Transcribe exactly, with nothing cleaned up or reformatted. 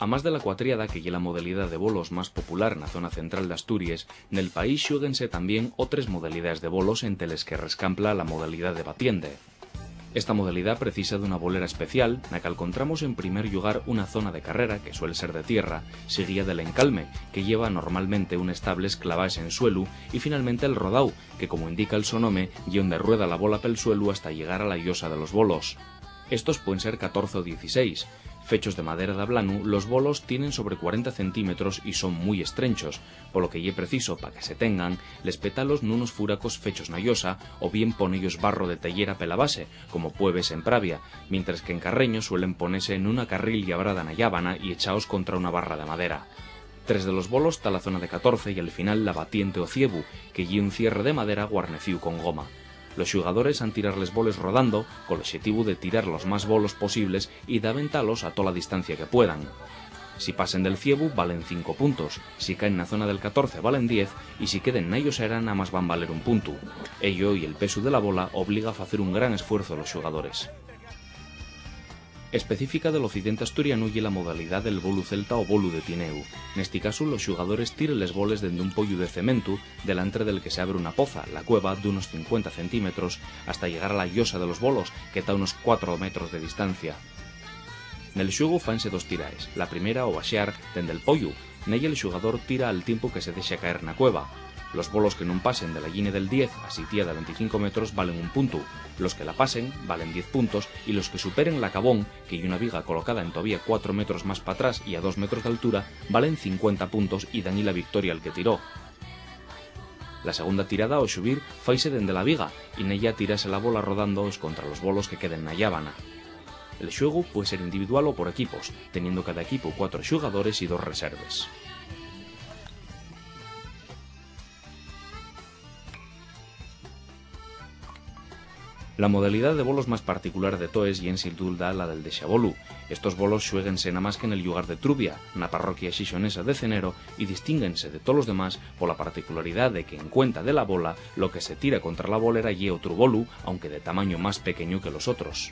Amás de la cuatriada, que ye la modalidá de bolos más popular na zona central d'Asturies, nel país xuéguense tamién otres modalidaes de bolos, ente les que rescampla la modalidá de batiente. Esta modalidá precisa d'una bolera especial, na cual contramos en primer llugar una zona de carrera, que suel ser de tierra, siguía del encalme, que lleva normalmente unes tables clavaes en suelu, y finalmente el rodao, que, como indica'l so nome, ye onde rueda la bola pel suelu hasta llegar a la llosa de los bolos. Estos puen ser catorce o dieciséis. Fechos de madera d'ablanu, los bolos tienen sobre cuarenta centímetros y son mui estrenchos, polo que ye preciso, pa que se tengan, les petalos nunos furacos fechos na llosa, o bien ponellos barro de teyera pela base, como pue vese en Pravia, mientres que en Carreño suelen ponese nuna carril llabrada na llábana y echaos contra una barra de madera. Tres de los bolos ta la zona de catorce y al final la batiente o ciebu, que ye un cierre de madera guarnecíu con goma. Los xugadores han tirar les boles rodando, col oxetivu de tirar los más bolos posibles y d'aventalos a tola distancia que puedan. Si pasen del ciebu, valen cinco puntos, si caen na zona del catorce, valen diez, y si queden na llosera, namás van valer un puntu. Ello y el pesu de la bola obliga a facer un gran esfuerzo a los xugadores. Específica del occidente asturianu ye la modalidá del bolu celta o bolu de tineu. Nesti casu, los xugadores tiren les boles dende un poyu de cementu, delantre del que se abre una poza, la cueva, d'unos cincuenta centímetros, hasta llegar a la llosa de los bolos, que ta a unos cuatro metros de distancia. Nel xuegu fáense dos tiraes, la primera o baxar dende'l poyu, nella el xugador tira al tiempu que se dexa caer na cueva. Los bolos que nun pasen de la llinia del diez a sitiada venticinco metros valen un puntu, los que la pasen valen diez puntos y los que superen la cabón, que ye una viga colocada entovía cuatro metros más p'atrás y a dos metros d'altura, valen cincuenta puntos y dan-y la victoria al que tiró. La segunda tirada, o xubir, faise dende la viga, y nella tirase la bola rodando escontra los bolos que queden na llábana. El xuegu pue ser individual o por equipos, teniendo cada equipu cuatro xugadores y dos reserves. La modalidá de bolos más particular de toes ye, ensin dulda, la del dexabolu. Estos bolos xuéguense namás que nel llugar de Trubia, na parroquia xixonesa de Cenero, y distínguense de tolos demás pola particularidá de que, en cuenta de la bola, lo que se tira contra la bolera ye otru bolu, aunque de tamaño más pequeñu que los otros.